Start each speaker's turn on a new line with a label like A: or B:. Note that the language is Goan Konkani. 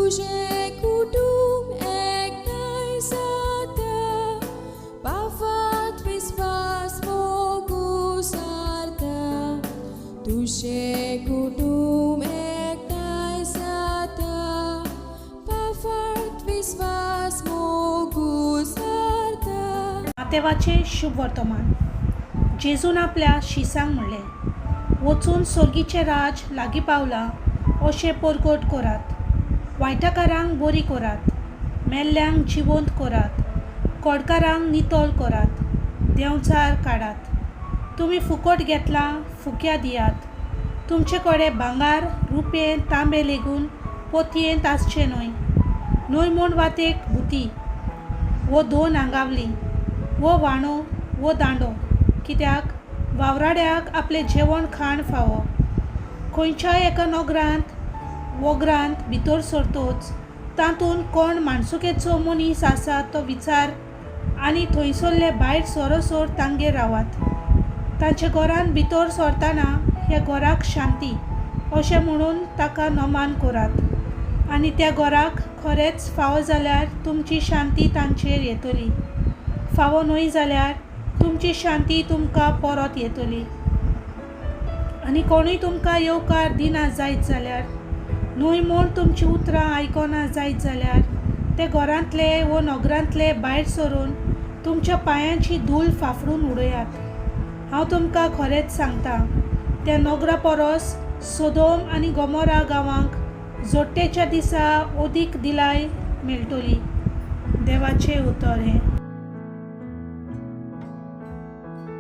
A: तुजें कुटूंब एकठांय जाता, पाफात विस्वास मोगू सारता. तुजें कुटूंब एकठांय जाता, पाफात विस्वास मोगू सारता.
B: मातेवाचें शुभ वर्तमान. जेजून आपल्या शिसांक म्हणलें, वचून सोर्गीचें राज लागीं पावलां अशें परगट करात. वायटाकारांक बरी करात, मेल्ल्यांक जिवंत करात, कोडकारांक नितळ करात, देंवचार काडात. तुमी फुकट घेतलां, फुक्या दियात. तुमचे कडेन भांगर, रुपें, तांबें लेगून पोतयेंत आसचें न्हय. न्हय म्हूण वातेक भुती वो दोन आंगावली वो वाणो वो दांडो, कित्याक वावराड्याक आपलें जेवण खाण फावो. खंयच्याय एका नगरांत वोगरांत भितर सरतोच तातूंत कोण माणसुकेचो मनीस आसा तो विचार आनी थंयसरले भायर सरोसर तांगेर रावात. तांच्या घरांत भितर सरतना ह्या घराक शांती अशें म्हणून ताका नमान करात आनी त्या घराक खरेंच फावो जाल्यार तुमची शांती तांचेर येतली, फावो न्हय जाल्यार तुमची शांती तुमकां परत येतली. आनी कोणूय तुमकां येवकार दिना जायत जाल्यार, न्हय म्हूण तुमचीं उतरां आयकना जायत जाल्यार, ते घरांतले वो नगरांतले भायर सरून तुमच्या पांयांची धूल फाफडून उडयात. हांव तुमकां खरेंच सांगता, त्या नगरा परस सोदोम आनी गोमोरा गांवांक जोडटेच्या दिसा अदीक दिलाय मेळटली. देवाचें उतर हें.